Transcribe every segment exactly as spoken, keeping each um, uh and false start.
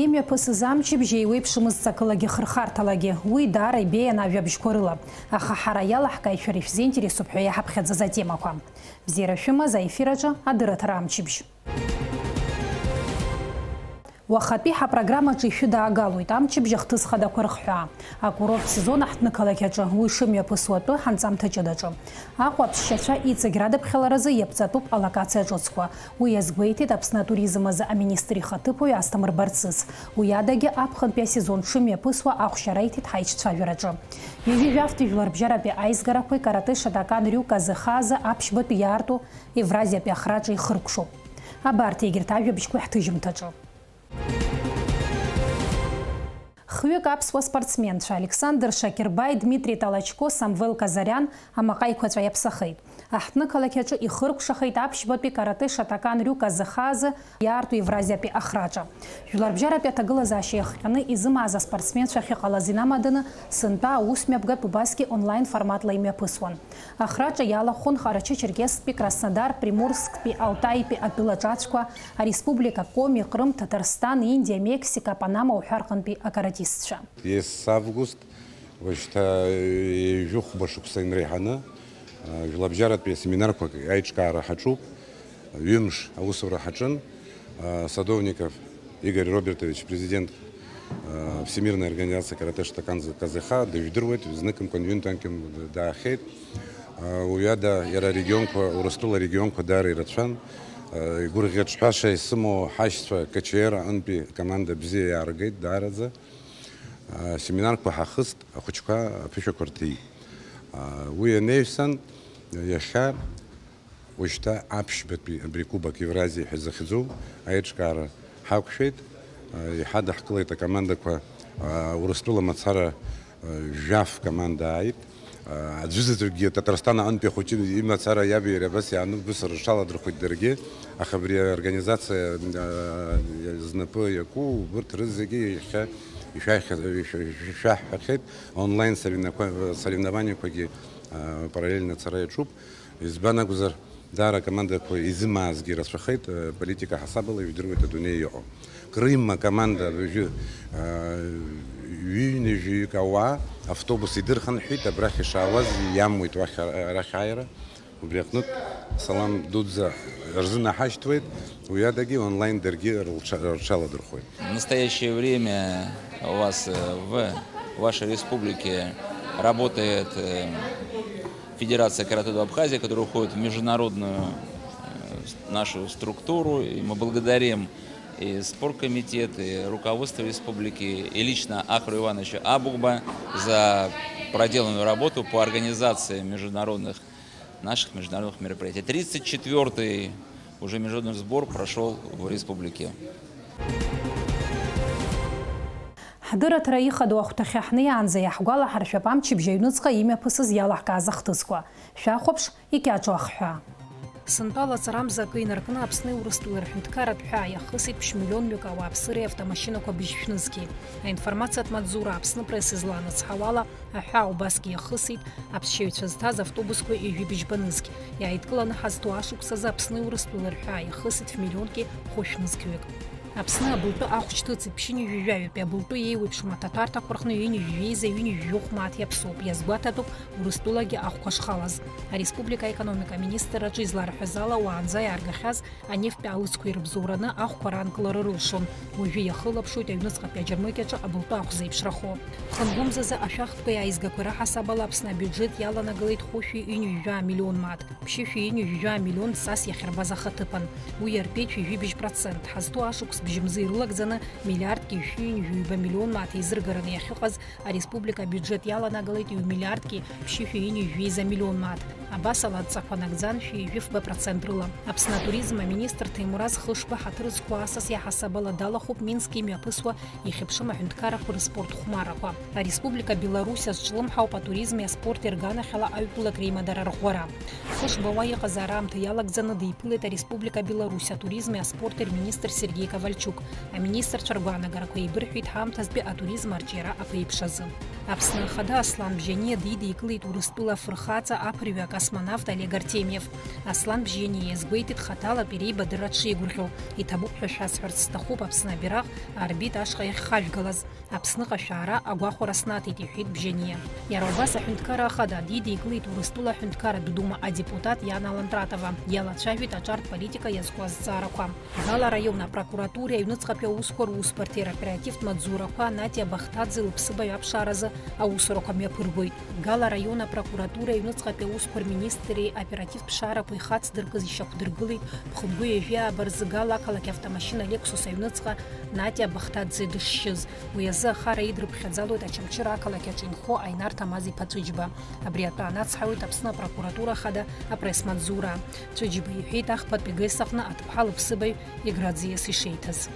Имҩаԥысыз амчыбжь еиуеиԥшымызт ҵакылагьы хырхарҭалагьы, уи даара ибеиан ажәабжьқәа рыла. Аха ҳара иалаҳкааит шәара ишәзеинтересуп ҳәа иаҳаԥхьаӡаз атемақәа. Бзиара шәымаз аефир аҿы адырраҭара амчыбжь. Уахатәи ҳапрограммаҿы ишәыдаагалоит амчыбжь ахҭыс хадақәа рыхҳәаа. Акурорттә сезон аҳҭнықалақь аҿы уи шымҩаԥысуа атәы ҳанҵамҭа ҷыдаҿы. Аҟәа аԥсшьацәа иҵегь радыԥхьаларазы иаԥҵатәуп алокациа ҿыцқәа. Уи иазгәеиҭеит Аԥсны атуризм азы аминистр ихаҭыԥуаҩ Асҭамыр Барцыц. Уи адагьы аԥхынтәи асезон шымҩаԥысуа ахәшьара иҭеит ҳаицәажәараҿы. Ҩажәи жәафтәи жәларбжьаратәи аизгарақәеи каратэ Шотокан Рю Казыха азы аԥшьбатәи иаарту Евразиатәи ахраҿы ихыркәшоуп. Абарҭ егьырҭ ажәабжьқәа ҳҭыжьымҭаҿы. Хҩык аԥсуа спортсменцәа Александр Шакирбаи, Дмитри Толочко, Самвел Казарян амаҟа еиқәаҵәа иаԥсахеит. Аҳҭнықалақь аҿы ихыркәшахеит аԥшьбатәи каратэ Шотокан Рю Казыха азы иаарту Евразиатәи ахраҿы. Жәларбжьаратәи аҭагылазаашьа иахҟьаны изымааз аспортсменцәа ахьыҟалаз инамаданы, сынтәа аусмҩаԥгатә убасгьы онлайн форматла имҩаԥысуан. Ахраҿы иалахәын Ҟарачы-Черкесктәи Краснодар, Приморсктәи Алтаитәи атәыла ҿацәқәа, ареспублика Коми, Ҟрым, Ҭаҭарсҭан, Индиа, Мексика, Панама уҳәа рҟынтәи акаратистцәа. Ес август, уажәшьҭа ҩажәи хәба шықәса инреиҳаны, а, жәлабжьаратәи асеминарқәак аиҿкаара ҳаҿуп. Ҩымш аусура ҳаҿын. А, Садовников Игорь Робертович, президент, а, Всемирной организации каратэ Шотокан Казыха, дыжәдыруеит, зныкымкәан, ҩынтәанкьым даахьеит. А, уиада иара арегионқәа, Урыстәыла арегионқәа даара ирацәан. А, игәырӷьаҿҳәаша исымоу ҳашьцәа К Ч Р аҟынтәи команда бзиа иааргеит даараӡа. А, семинарқәа ҳахыст, ахәыҷқәа аԥышәақәа рҭеит. А, уи анеҩсан, иахьа уажәшьҭа аԥшьбатәи абри Кубок Евразии ҳәа захьӡу аиҿкаара ҳақәшәеит. А, иҳадаҳкылеит акомандақәа, а, Урыстәыла мацара, а, жәаф команда ааит. А, аӡәызаҵәыкгьы Ҭаҭарсҭан аҟынтәи ахәыҷы имацара иаби иареи абас иаанымгәыс рҽаладырхәит даргьы, аха абри аорганизациа, а, знапы иаку убырҭ рызегьы иахьа ишәаҳҳәа-, ишәа-, ишәаҳҳәахьеит, онлайн соревноква-, соревнованиақәагьы, а, параллельно ацара иаҿуп. Избан акәзар, даара акомандақәа изымаазгьы рацәахеит, а, политика ҳасабала ижәдыруеит адунеи иҟоу. Крым акоманда абыржәы, а, ҩынҩажәаҩык ауаа автобус идырхынҳәит, абрахь ишаауаз иамуит уахь, а-, арахь ааира. Убри аҟнытә салам дуӡӡа рзынаҳашьҭуеит, уи адагьы онлайн даргьы рылҽа-, рҽаладырхәуеит. В настоящее время у вас, э, в вашей республике работает, э, Федерация каратэ-до Абхазии, которая входит в международную, э, нашу структуру, и мы благодарим и спорткомитет, и руководство республики, и лично Ахру Ивановича Абугба за проделанную работу по организации международных, наших международных мероприятий. Тридцать четвёртый уже международный сбор прошёл в республике. Ҳдырраҭара ихадоу ахәҭахьы ҳнеиаанӡа иаҳгәалаҳаршәап амчыбжь аҩныҵҟа имҩаԥысыз иалаҳкааз ахҭысқәа. Шәахәаԥш, икьаҿу ахҳәаа. Сынтәа лаҵарамза акы инаркны Аԥсни Урыстәылеи рҳәынҭқарратә ҳәаа иахысит ԥшь-миллионҩык ауааԥсыреи автомашьынақәа быжьшәнызқьи. Аинформациатә маҵзура Аԥсны Пресс излаанацҳауала, аҳәаа убасгьы иахысит аԥсшьаҩцәа зҭаз автобусқәа ҩажәи быжьбанызқь. Иааидкыланы ҳазҭоу ашықәс азы Аԥсни Урыстәылеи рҳәаа иахысит ф-миллионки хәышәнызқьҩык. Аԥсны абылтәы ахә шьҭыҵит ԥшьынҩажәи жәаҩатәи абылтәы еиуеиԥшым аҭаҭәарҭақәа рҟны ҩынҩажәи жәеиза ҩынҩажәи жәохә мааҭ иаԥсоуп, иазгәаҭатәуп Урыстәылагьы ахәқәа шхалаз. Ареспублика аекономика аминистрраҿы изларҳәаз ала, уаанӡа иааргахьаз анефтә аалыцқәа ирыбзоураны ахәқәа раанкылара рылшон. Уажәы иахылаԥшуеит аҩныҵҟатәи аџьармыкьаҿы абылтәы ахә зеиԥшрахо. Хынгәымзазы ашәахтәқәеи аизгақәеи раҳасабала Аԥсны абиуџьет иаланагалеит хәышәи ҩынҩажәи миллион мааҭ. Ԥшьышәи ҩынҩажәи миллион цас иахьырбаз ахаҭыԥан. Уи иартәеит ҩажәи быжь процент. Ҳазҭоу ашықәс бжьымзы ирылагӡаны миллиардки жәшәи ҩынҩажәи ҩба миллион мааҭ еизыргараны иахьыҟаз ареспублика абиуџьет иаланагалеит ҩ миллиардки ԥшьышәи ҩынҩажәи жәеиза миллион мааҭ. Абасала адҵақәа нагӡан шәи жәафба процент рыла. Аԥсны атуризм аминистр Ҭемураз Хышба ҳаҭыр зқәу асас иаҳасабала далахәуп Минск имҩаԥысуа ихьыԥшым аҳәынҭқаррақәа рыспорт хәмаррақәа. Ареспублика Беларусь азҿлымҳауп атуризми аспорти рганахьала аҩтәылак реимадара рӷәӷәара. Хышба уа иҟазаара аамҭа иалагӡаны диԥылеит Ареспублика Беларусь атуризми аспорти рминистр Сергеи Ковалев. Ковальчук. Аминистрцәа ргәаанагарақәа еибырҳәеит ҳаамҭазтәи атуризм арҿиара аԥеиԥш азы. Аԥсны Ахада Аслан Бжьаниа дидикылеит Урыстәыла афырхаҵа, аԥырҩы акосмонавт Олег Артемьев. Аслан Бжьаниа иазгәеиҭеит хаҭалатәи реибадырра дшеигәырӷьо. Иҭабуп ҳәа шәасҳәарц сҭахуп Аԥсны абираҟ аорбита ашҟа иахьхажәгалаз. Аԥсныҟа шәаара агәахәара снаҭеит, иҳәеит Бжьаниа. Иара убас аҳәынҭқарра ахада дидикылеит Урыстәыла аҳәынҭқарратә дума адепутат Иана Лантратова, иалацәажәеит аҿартә политика иазку азҵаарақәа. Гала араион апрокуратуреи аҩныҵҟатәи аусқәа русбарҭеи роперативтә маҵзурақәа Натиа Бахҭаӡе лыԥсыбаҩ аԥшааразы аусурақәа мҩаԥыргоит. Гала араион апрокуратуреи аҩныҵҟатәи аусқәа рминистри аоперативтә ԥшаарақәа ихацдыркыз ишьақәдыргылеит ԥхынгәы ҩажәи ааба рзы Гала ақалақь автомашьына Лексус аҩныҵҟа Натиа Бахҭаӡе дышшьыз. Уи азы ахара идрыԥхьаӡалоит Очамчыра ақалақь аҿы инхо Аинар Ҭамаз-иԥа Ҵәыџьба. Абри атәы анацҳауеит Аԥсны апрокуратура ахада апресс-маҵзура. Ҵәыџьба иҳәеит, ахԥатәи Геса аҟны аҭыԥҳа лыԥсыбаҩ играӡиас ишеиҭаз.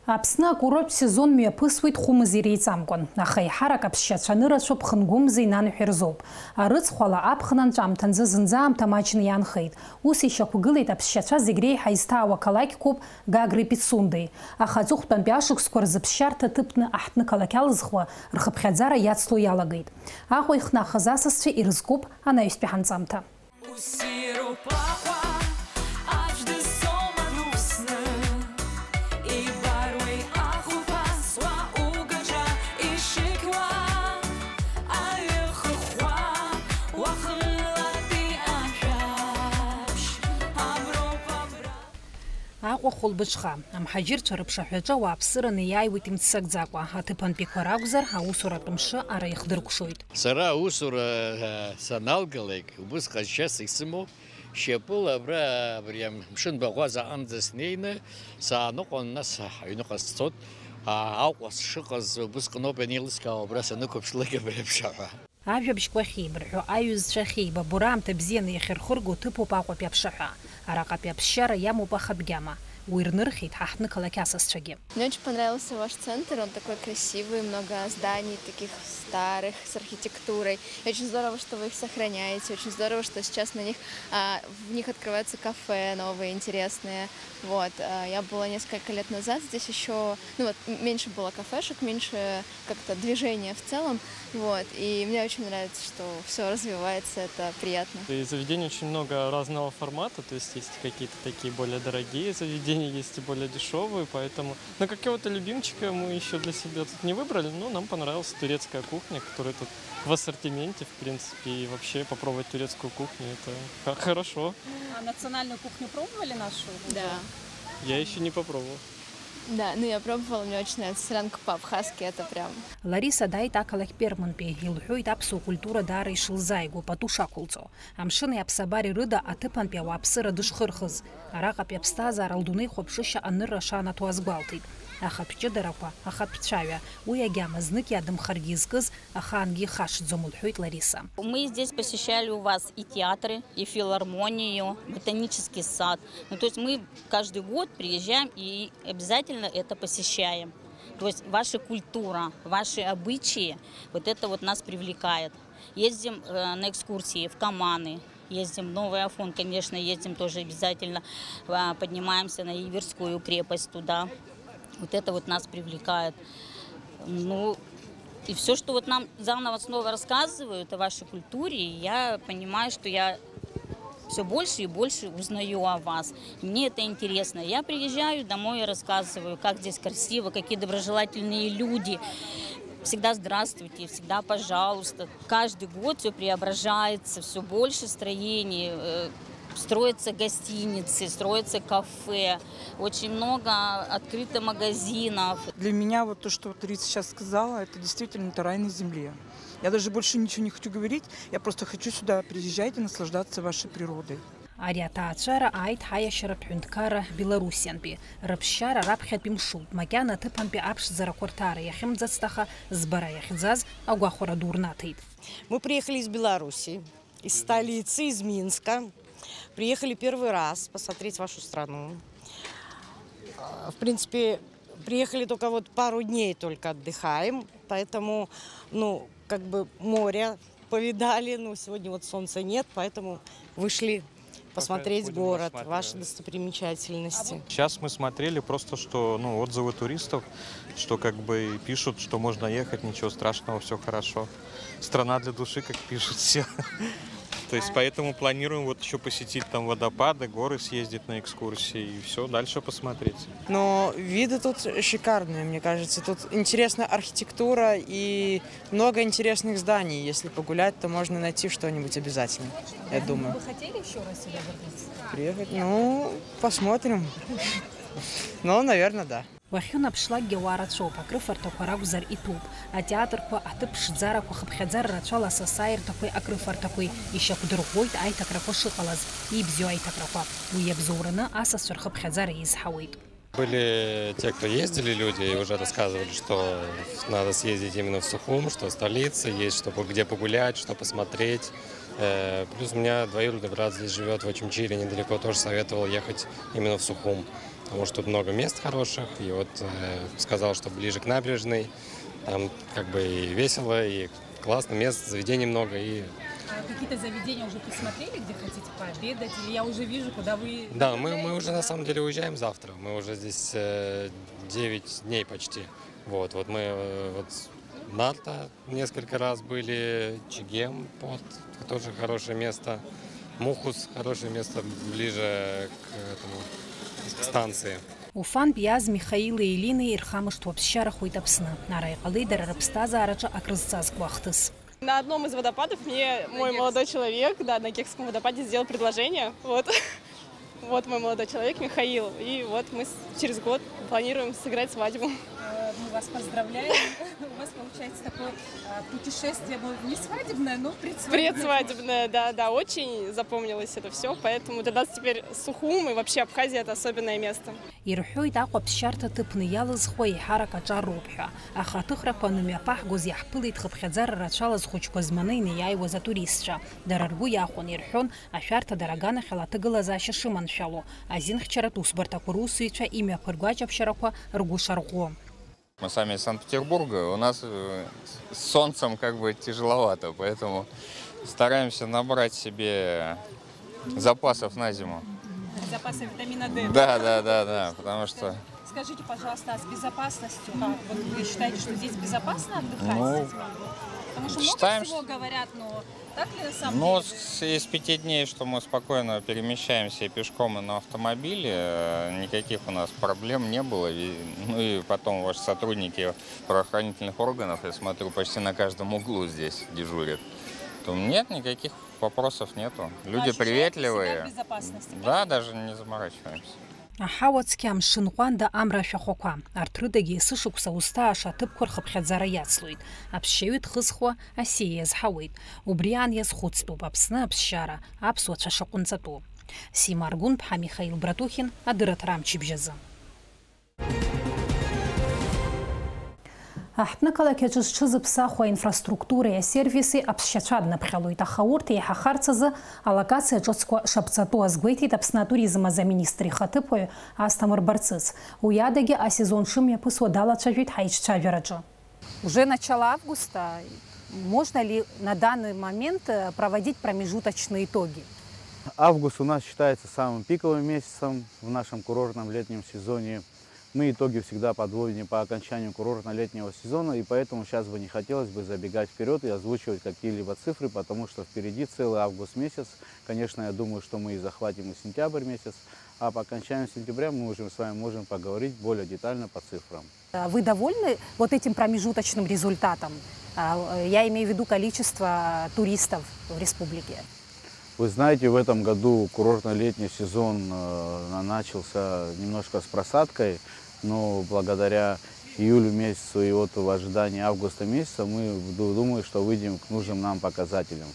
Аԥсны акурорттә сезон мҩаԥысуеит хәымз иреиҵамкәан, аха еиҳарак аԥсшьацәа анырацәоу ԥхынгәымзи нанҳәеи рзоуп. Арыцхәала, аԥхын анҵәамҭанӡа зынӡа аамҭа маҷны иаанхеит. Ус ишьақәгылеит аԥсшьацәа зегь реиҳа изҭаау ақалақьқәоуп Гагреи Пицундеи. Аха аҵыхәтәантәи ашықәсқәа рзы ԥсшьарҭа ҭыԥны аҳҭны-қалақь алызхуа рхыԥхьаӡара иацло иалагеит. Аҟәа ихнахыз асасцәа ирызкуп анаҩстәи ҳанҵамҭа. Уссируп Аҟәа, аӡә дызсома дусны, ибаруеи ахәылԥаз уа угаҿа ишықьуа, аҩы хыхәхәа, уахынлатәи ашәаԥшь, аброуп абра. Аҟәа хәылбыҽха, амҳаџьырцәа рыԥшаҳәаҿы ауааԥсыра неиааиуеит имццакӡакәа, аҭыԥантәиқәа ракәзар, аусуратә мшы ара ихдыркәшоит. Сара аусура, э, саналгалак, убыс ҟазшьас исымоу, шьапыла абра, абри амшын баӷәаза аҟынӡа снеины, сааныҟәон, нас аҩныҟа сцот, а, Аҟәа сшыҟаз убысҟаноуп ианеилыскаауа абра санықәыԥшлак абри аԥшаҳәа. Ажәабжьқәа ахьеибырҳәо аиҩызцәа ахьеибабо раамҭа бзианы иахьырхырго ҭыԥуп Аҟәатәи аԥшаҳәа. Араҟатәи аԥсшьара иамоуп ахатә гьама. Уи рнырхьеит ҳаҳҭны-қалақь асасцәагьы. Мне очень понравился ваш центр, он такой красивый, много зданий таких старых с архитектурой. И очень здорово, что вы их сохраняете, очень здорово, что сейчас на них, а, в них открываются кафе новые, интересные. Вот, а, я была несколько лет назад здесь ещё, ну вот, м-, меньше было кафешек, меньше как-то движения в целом. Вот, и мне очень нравится, что всё развивается, это приятно. И заведений очень много разного формата, то есть есть какие-то такие более дорогие заведения, есть и более дешёвые, поэтому, ну, какого-то любимчика мы ещё для себя тут не выбрали, но нам понравилась турецкая кухня, которая тут в ассортименте, в принципе, и вообще попробовать турецкую кухню, это хо-, хорошо. А национальную кухню пробовали нашу? Да. Я ещё не попробовал. Да, ну я пробовала, мне очень нравится солянка по-абхазски, это прям. Лариса дааит ақалақь Пермынтәи, илҳәоит аԥсуа культура даара ишылзааигәоу, пату шақәылҵо. Амшыни аԥсабареи рыда аҭыԥантәи ауааԥсыра дышхырхыз, араҟатәи аԥсҭазаара лдунеихәаԥшышьа анырра шанаҭо азгәалҭеит. Ахатә ҷыдарақәа, ахатә цәаҩа, уи агьама знык иадымхаргьы изкыз, ахаангьы ихашҭӡом, лҳәоит Лариса. Мы здесь посещали у вас и театры, и филармонию, ботанический сад. Ну, то есть мы каждый год приезжаем и обязательно это посещаем. То есть ваша культура, ваши обычаи, вот это вот нас привлекает. Ездим, э, на экскурсии в Каманы, ездим в Новый Афон, конечно, ездим тоже обязательно, а, поднимаемся на Иверскую крепость туда. Вот это вот нас привлекает. Ну, и всё, что вот нам заново снова рассказывают о вашей культуре, я понимаю, что я всё больше и больше узнаю о вас. Мне это интересно. Я приезжаю домой и рассказываю, как здесь красиво, какие доброжелательные люди. Всегда «здравствуйте», всегда «пожалуйста». Каждый год всё преображается, всё больше строений, э, строятся гостиницы, строятся кафе, очень много открыто магазинов. Для меня вот то, что вот Рита сейчас сказала, это действительно, это рай на земле. Я даже больше ничего не хочу говорить, я просто хочу сюда приезжать и наслаждаться вашей природой. Ари аҭаацәара ааит ҳаиашьаратә ҳәынҭқарра Белоруссиантәи. Рыԥсшьара раԥхьатәи мшуп, макьана аҭыԥантәи аԥшӡарақәа рҭаара иахьымӡацт, аха збара иахьӡаз агәахәара ду рнаҭеит. Мы приехали из Беларуси, из столицы, из Минска. Приехали первый раз посмотреть вашу страну. А, в принципе, приехали только вот пару дней только отдыхаем, поэтому, ну, как бы море повидали, ну, сегодня вот солнца нет, поэтому вышли Посмотреть город, ваши достопримечательности. Сейчас мы смотрели просто, что, ну, отзывы туристов, что как бы пишут, что можно ехать, ничего страшного, все хорошо. Страна для души, как пишут все. То есть поэтому планируем вот еще посетить там водопады, горы, съездить на экскурсии и все дальше посмотреть. Но виды тут шикарные, мне кажется. Тут интересная архитектура и много интересных зданий. Если погулять, то можно найти что-нибудь обязательно, я думаю. Вы бы хотели еще раз сюда вернуться? Приехать? Ну, посмотрим. Ну, наверное, да. Уахьынаԥшлакгьы ауаа рацәоуп, акрыфарҭақәа ракәзар иҭәуп. Атеатрқәа, аҭыԥ ԥшӡарақәа, хыԥхьаӡара рацәала асасааирҭақәеи акрыфарҭақәеи ишьақәдырӷәӷәоит аиҭакрақәа шыҟалаз, ибзиоу аиҭакрақәа. Уи иабзоураны асасцәа рхыԥхьаӡара еизҳауеит. Были те, кто ездили, люди, и уже рассказывали, что надо съездить именно в Сухум, что столица, есть что по- где погулять, что посмотреть. Э, Плюс у меня двоюродный брат здесь живет в Очамчире, недалеко, тоже советовал ехать именно в Сухум, потому что тут много мест хороших, и вот э, сказал, что ближе к набережной, там как бы и весело, и классно, мест, заведений много, и А какие-то заведения уже присмотрели, где хотите пообедать? Или я уже вижу, куда вы Да, мы, мы уже на самом деле уезжаем завтра. Мы уже здесь э, девять дней почти. Вот, вот мы э, вот с- Нарта несколько раз были, Чегем, порт, тоже хорошее место. Мухус, хорошее место ближе к этому, к станции. Уфантә иааз Михаили Елинеи ирхамышҭуа ԥсшьарахоит Аԥсны. Ара иҟалеит дара рыԥсҭазаараҿы акрызҵазкуа ахҭыс. На одном из водопадов мне мой молодой человек, да, на Кекском водопаде сделал предложение. Вот. Вот мой молодой человек Михаил. И вот мы с- через год планируем сыграть свадьбу. Э, Мы вас поздравляем. У вас получается такое э, путешествие, может, не свадебное, но предсвадебное. Предсвадебное, да, да, очень запомнилось это все, поэтому для нас теперь Сухум и вообще Абхазия это особенное место. Ирҳәоит, Аҟәа ԥсшьарҭа ҭыԥны иалызхуа еиҳарак аҿар роуп ҳәа, аха аҭыхрақәа анымҩаԥаҳгоз иаҳԥылеит хыԥхьаӡара рацәала зхәыҷқәа зманы инеиааиуаз атуристцәа. Дара ргәы иахәон, ирҳәон, ашәарҭадара аганахьала аҭагылазаашьа шыманшәало, азинхьчаратә усбарҭақәа русзуҩцәа имҩаԥырго аҷаԥшьарақәа ргәы шарӷәӷәо. Мы сами из Санкт-Петербурга, у нас э, с солнцем как бы тяжеловато, поэтому стараемся набрать себе запасов на зиму. Запасы витамина Д. Да, да, да, да, потому что Скажите, пожалуйста, а с безопасностью как? Вот вы считаете, что здесь безопасно отдыхать? Ну, Потому что много считаем, всего говорят, но так ли на самом Ну, деле? С- из пяти дней, что мы спокойно перемещаемся и пешком, и на автомобиле, э, никаких у нас проблем не было. И- Ну и потом ваши сотрудники правоохранительных органов, я смотрю, почти на каждом углу здесь дежурят. То нет, никаких вопросов нету. Люди Ощущаете приветливые. Себя в безопасности, Да, правильно? Даже не заморачиваемся. Аҳауа цқьа, амшын ҟәанда, амра ашәахәақәа, арҭ рыдагьы есышықәса узҭааша аҭыԥқәа рхыԥхьаӡара иацлоит. Аԥсшьаҩы дхызхуа асиа иазҳауеит. Убри аан иазхәыцтәуп Аԥсны аԥсшьара, аԥсуа цәа шаҟәынҵатәу. Сима Аргәынԥҳа, Михаил Братухин, адырраҭара амчыбжь азы. Аҳҭны-қалақь аҿы зҽызыԥсахуа аинфраструктуреи асервиси аԥсшьацәа днаԥхьалоит, аха урҭ еиҳахарц азы алокациа ҿыцқәа шаԥҵатәу азгәеиҭеит Аԥсны атуризм азы аминистр ихаҭыԥуаҩ Асҭамыр Барцыц. Уи адагьы асезон шымҩаԥысуа далацәажәеит ҳаиҿцәажәараҿы. Уже начало августа. Можно ли на данный момент э, проводить промежуточные итоги? Август у нас считается самым пиковым месяцем в нашем курортном летнем сезоне. Мы итоги всегда подводим по окончанию курортно-летнего сезона, и поэтому сейчас бы не хотелось бы забегать вперед и озвучивать какие-либо цифры, потому что впереди целый август месяц. Конечно, я думаю, что мы и захватим и сентябрь месяц, а по окончанию сентября мы уже с вами можем поговорить более детально по цифрам. Вы довольны вот этим промежуточным результатом? А, Я имею в виду количество туристов в республике. Вы знаете, в этом году курортно-летний сезон э, на- начался немножко с просадкой, но благодаря июлю месяцу и вот в ожидании августа месяца мы ду- думаю, что выйдем к нужным нам показателям.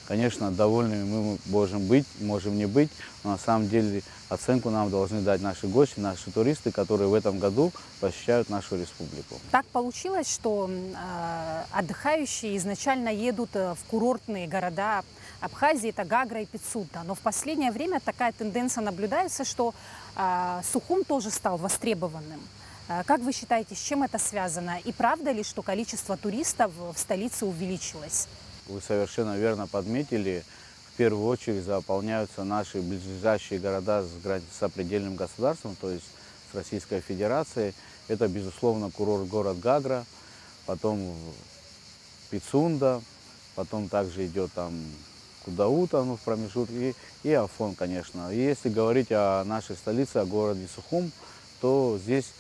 Конечно, довольными мы можем быть, можем не быть, но на самом деле оценку нам должны дать наши гости, наши туристы, которые в этом году посещают нашу республику. Так получилось, что м, э, отдыхающие изначально едут э, в курортные города Абхазии, это Гагра и Пицунда. Но в последнее время такая тенденция наблюдается, что а, Сухум тоже стал востребованным. А, Как вы считаете, с чем это связано? И правда ли, что количество туристов в столице увеличилось? Вы совершенно верно подметили. первую очередь заполняются наши близлежащие города с грани-, с сопредельным государством, то есть с Российской Федерацией. Это, безусловно, курорт город Гагра, потом Пицунда, потом также идет там Кудаута, ну, в промежутке, и, и Афон, конечно. И если говорить о нашей столице, о городе Сухум, то здесь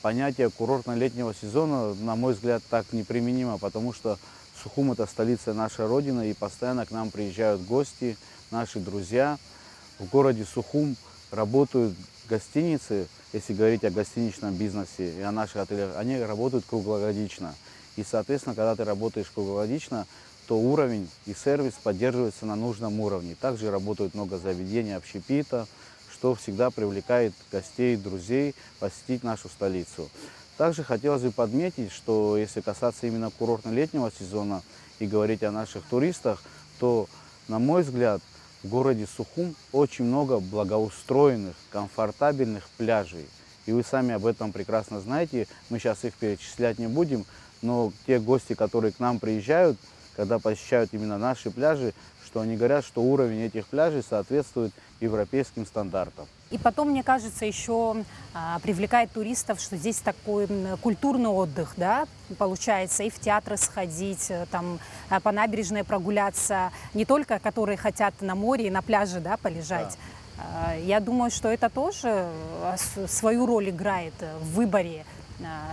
понятие курортно-летнего сезона, на мой взгляд, так неприменимо, потому что Сухум — это столица, наша родина, и постоянно к нам приезжают гости, наши друзья. В городе Сухум работают гостиницы, если говорить о гостиничном бизнесе и о наших отелях, они работают круглогодично. И, соответственно, когда ты работаешь круглогодично, то уровень и сервис поддерживается на нужном уровне. Также работают много заведений общепита, что всегда привлекает гостей, друзей посетить нашу столицу. Также хотелось бы подметить, что если касаться именно курортно-летнего сезона и говорить о наших туристах, то, на мой взгляд, в городе Сухум очень много благоустроенных, комфортабельных пляжей. И вы сами об этом прекрасно знаете, мы сейчас их перечислять не будем, но те гости, которые к нам приезжают, когда посещают именно наши пляжи, что они говорят, что уровень этих пляжей соответствует европейским стандартам. И потом, мне кажется, еще привлекает туристов, что здесь такой культурный отдых, да, получается и в театры сходить, там, по набережной прогуляться, не только которые хотят на море и на пляже, да, полежать. Да. Я думаю, что это тоже свою роль играет в выборе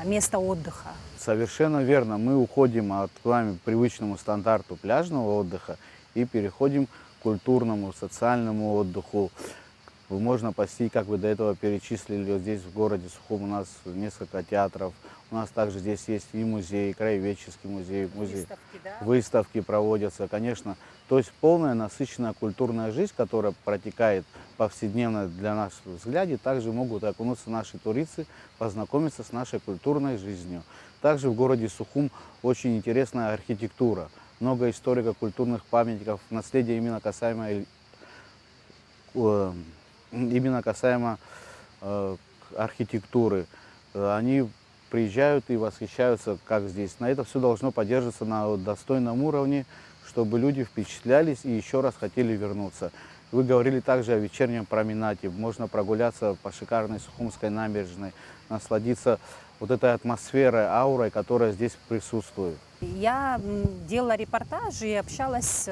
места отдыха. Совершенно верно. Мы уходим от вами привычному стандарту пляжного отдыха и переходим к культурному, социальному отдыху. Можно посетить, как вы до этого перечислили, вот здесь в городе Сухум у нас несколько театров, у нас также здесь есть и музей, краеведческий музей, музей. Выставки, да? Выставки проводятся, конечно. То есть полная насыщенная культурная жизнь, которая протекает повседневно для нас в взгляде, также могут окунуться наши туристы, познакомиться с нашей культурной жизнью. Также в городе Сухум очень интересная архитектура. Много историко-культурных памятников, наследия именно касаемо, э, именно касаемо э, архитектуры. Э, они приезжают и восхищаются, как здесь. На это все должно поддерживаться на достойном уровне, чтобы люди впечатлялись и еще раз хотели вернуться. Вы говорили также о вечернем променаде. Можно прогуляться по шикарной Сухумской набережной, насладиться вот этой атмосферой, аурой, которая здесь присутствует. Я делала репортажи и общалась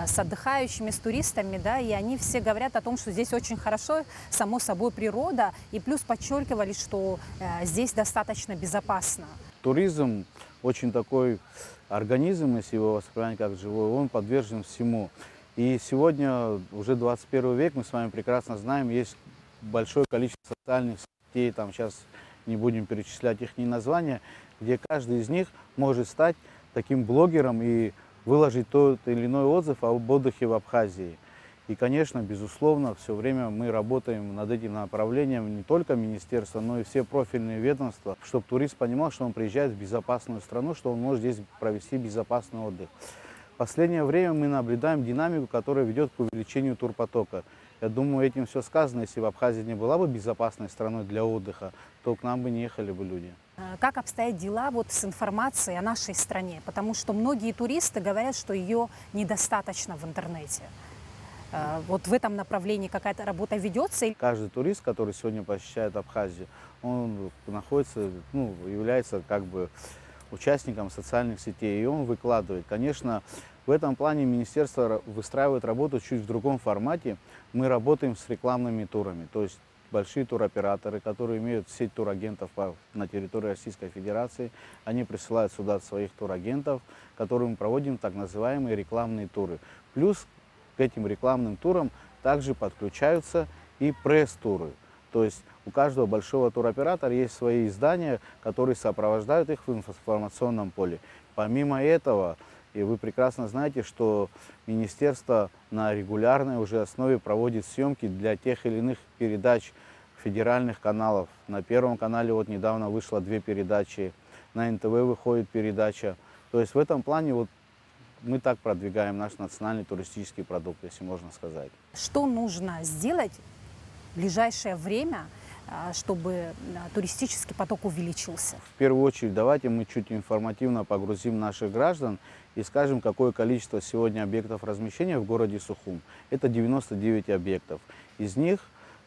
с отдыхающими, с туристами, да, и они все говорят о том, что здесь очень хорошо, само собой, природа, и плюс подчеркивали, что здесь достаточно безопасно. Туризм очень такой организм, если его воспринимать как живой, он подвержен всему. И сегодня, уже двадцать первый век, мы с вами прекрасно знаем, есть большое количество социальных сетей, там сейчас не будем перечислять их названия, где каждый из них может стать таким блогером и выложить тот или иной отзыв об отдыхе в Абхазии. И, конечно, безусловно, все время мы работаем над этим направлением, не только министерство, но и все профильные ведомства, чтобы турист понимал, что он приезжает в безопасную страну, что он может здесь провести безопасный отдых. В последнее время мы наблюдаем динамику, которая ведет к увеличению турпотока. Я думаю, этим все сказано. Если бы Абхазия не была бы безопасной страной для отдыха, то к нам бы не ехали бы люди. Как обстоят дела вот с информацией о нашей стране? Потому что многие туристы говорят, что ее недостаточно в интернете. Вот в этом направлении какая-то работа ведется? Каждый турист, который сегодня посещает Абхазию, он находится, ну, является как бы участником социальных сетей, и он выкладывает. Конечно, в этом плане министерство выстраивает работу чуть в другом формате. Мы работаем с рекламными турами, то есть большие туроператоры, которые имеют сеть турагентов по, на территории Российской Федерации, они присылают сюда своих турагентов, которым мы проводим так называемые рекламные туры. Плюс к этим рекламным турам также подключаются и пресс-туры. То есть у каждого большого туроператора есть свои издания, которые сопровождают их в информационном поле. Помимо этого, и вы прекрасно знаете, что министерство на регулярной уже основе проводит съемки для тех или иных передач федеральных каналов. На Первом канале вот недавно вышло две передачи, на Н Т В выходит передача. То есть в этом плане вот мы так продвигаем наш национальный туристический продукт, если можно сказать. Что нужно сделать в ближайшее время, а, чтобы, а, туристический поток увеличился? В первую очередь, давайте мы чуть информативно погрузим наших граждан и скажем, какое количество сегодня объектов размещения в городе Сухум. Это девяносто девять объектов. Из них,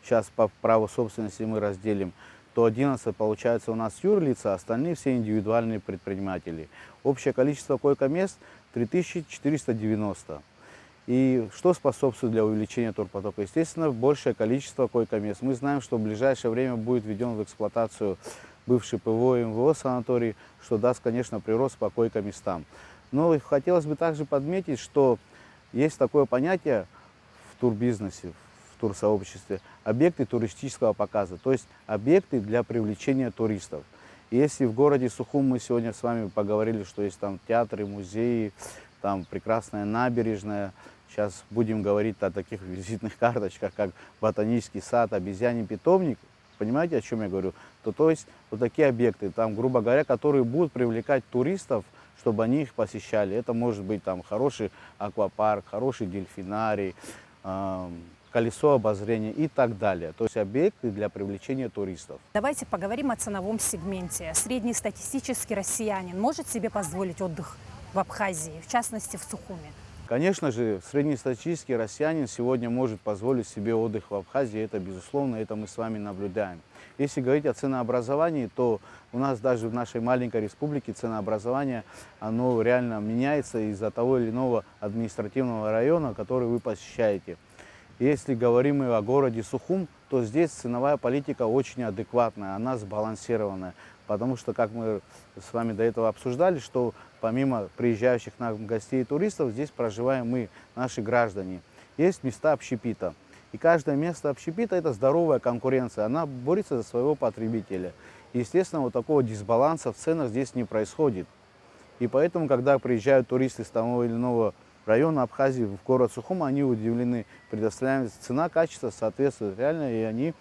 сейчас по праву собственности мы разделим, то одиннадцать получается у нас юрлица, а остальные все индивидуальные предприниматели. Общее количество койко-мест — три тысячи четыреста девяносто. И что способствует для увеличения турпотока? Естественно, большее количество койко-мест. Мы знаем, что в ближайшее время будет введен в эксплуатацию бывший ПВО и МВО санаторий, что даст, конечно, прирост по койко-местам. Но хотелось бы также подметить, что есть такое понятие в турбизнесе, в турсообществе — объекты туристического показа, то есть объекты для привлечения туристов. И если в городе Сухум мы сегодня с вами поговорили, что есть там театры, музеи, там прекрасная набережная, сейчас будем говорить о таких визитных карточках, как ботанический сад, обезьяний питомник, понимаете, о чем я говорю? То, то есть вот такие объекты, там, грубо говоря, которые будут привлекать туристов, чтобы они их посещали. Это может быть там хороший аквапарк, хороший дельфинарий, колесо обозрения и так далее. То есть объекты для привлечения туристов. Давайте поговорим о ценовом сегменте. Среднестатистический россиянин может себе позволить отдых в Абхазии, в частности в Сухуме? Конечно же, среднестатистический россиянин сегодня может позволить себе отдых в Абхазии, это безусловно, это мы с вами наблюдаем. Если говорить о ценообразовании, то у нас даже в нашей маленькой республике ценообразование, оно реально меняется из-за того или иного административного района, который вы посещаете. Если говорим мы о городе Сухум, то здесь ценовая политика очень адекватная, она сбалансированная. Потому что, как мы с вами до этого обсуждали, что помимо приезжающих к нам гостей и туристов, здесь проживаем мы, наши граждане. Есть места общепита. И каждое место общепита — это здоровая конкуренция, она борется за своего потребителя. И, естественно, вот такого дисбаланса в ценах здесь не происходит. И поэтому, когда приезжают туристы с того или иного района Абхазии в город Сухум, они удивлены. Предоставляем цена, качество соответствует реально, и они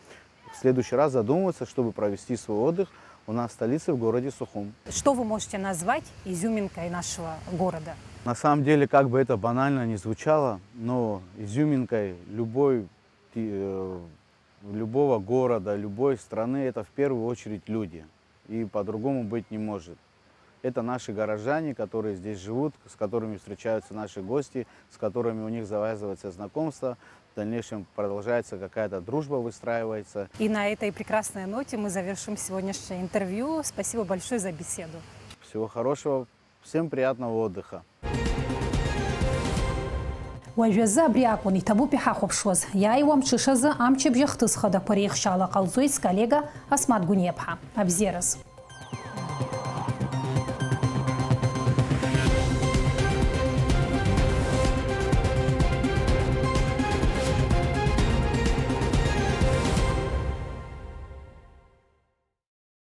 в следующий раз задумываются, чтобы провести свой отдых у нас в столице, в городе Сухум. Что вы можете назвать изюминкой нашего города? На самом деле, как бы это банально ни звучало, но изюминкой любой, э, любого города, любой страны — это в первую очередь люди. И по-другому быть не может. Это наши горожане, которые здесь живут, с которыми встречаются наши гости, с которыми у них завязывается знакомство, в дальнейшем продолжается какая-то дружба, выстраивается. И на этой прекрасной ноте мы завершим сегодняшнее интервью. Спасибо большое за беседу. Всего хорошего, всем приятного отдыха. Уажәазы абри акәын иҭабуп иҳахәаԥшуаз. Иааиуа амҽышазы амчыбжь ахҭыс хадақәа реихшьаала ҟалҵоит сколлега Асмаҭ Гәыниаԥҳа. Абзиараз.